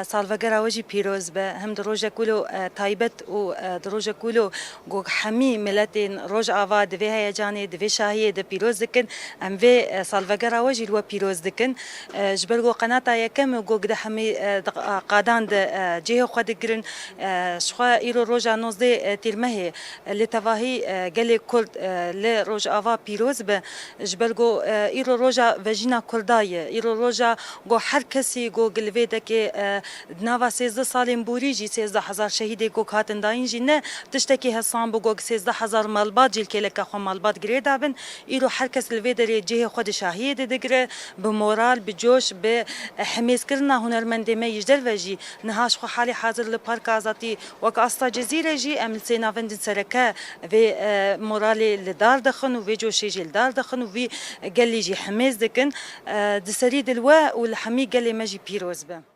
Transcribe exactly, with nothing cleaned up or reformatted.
Salvegera we jî pîroz be. Hem di rojek wilo, e, taybet û, e, di rojek wilo ku hemî miletên Rojava di vê heyecanê, di vê şahiyê de pîroz dikin. Em vê, e, salvegera we jî li we pîroz dikin. E, ji ber ku qenata yekem û ku di hemî, e, di qa-, qadan de, e, cihê xwe digirin. E, ji xwe îro roja nozdeh, e, Tîrmehê, e, li tevahî, e, gelê Kurd, e, li Rojava pîroz be. Ji ber ku, e, îro roja vejîna Kurda ye. Îro roja ku her kesî ku li vê dekê, e, di nava sêzdeh salên borî jî sêzdeh hezar şehîdê ku hatin dayîn jî ne tiştekî hesan bû ku sêzdeh hezar malbat jî li kêleka xwe malbat girê dabin. Îro her kes li vê derê cihê xwe di şahiyê de digire, bi moral, bi coş, bi hemêzkirina hunermendê me yî ji derve jî. Niha ji xwe halê hazir li Parka Azadî wek asta Cezîre jî em li sê navendên sereke vê, e, moralê li dar dixin û vê coşê jî li dar dixin û vî gelî jî hemêz dikin. E, di serî dil we û li hemî gelê me jî pîroz be.